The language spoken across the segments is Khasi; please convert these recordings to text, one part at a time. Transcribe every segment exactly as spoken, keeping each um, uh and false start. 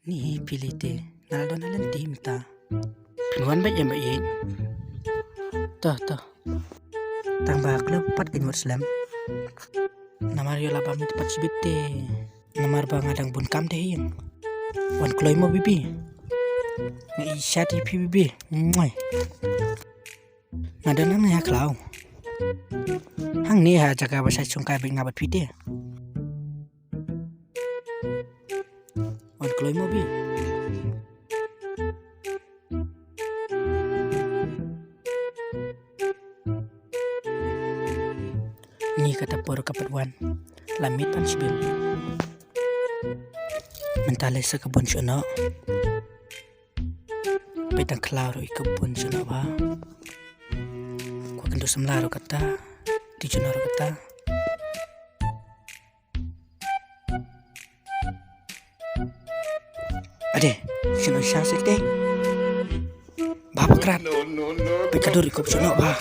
Ni phi lei te, nga la don ha lynti mynta. Phin wan beit em ba ïeit. To, to. Tang ba khlem pat kein wat slem. Namar ïoh lah ba mut pat shibit te. Namar ba nga dang bun kam te hi. Wan kloi mo bibi. Nga i shat ïa phi bibi. Mwah. Nga don hangne ha khlaw. Hangne ha jaka ba shait shongkai beit nga bad phi te. Wan kloi mo bi. Ngi kata por ka pat wan. La miet pan shibun. Mynta lei sa ka bun shuh noh. Peit tang khlaw ruh i ka bun shuh noh bha. Kwah kynduh samla ruh kata. Ti shuh noh ruh kata. Ade, shuh noh sha sek te. Bha ba krat. Peit ka dur i ka bun shuh noh bha.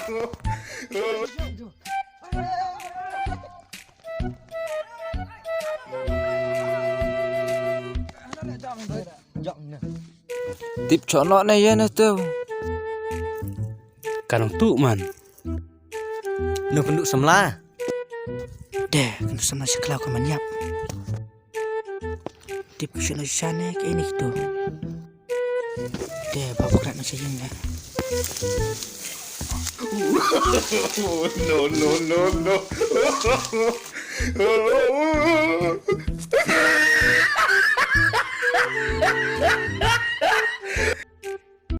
Tip shuh noh ne ïa ne tu. Ka nang tu man. Nang kynduh samla. De, kynduh samla sha khlaw ka man ïap. Tip shuh noh sha ne ka ini kitu. De, bha ba krat noh sha ïing ne. No, no, no, no.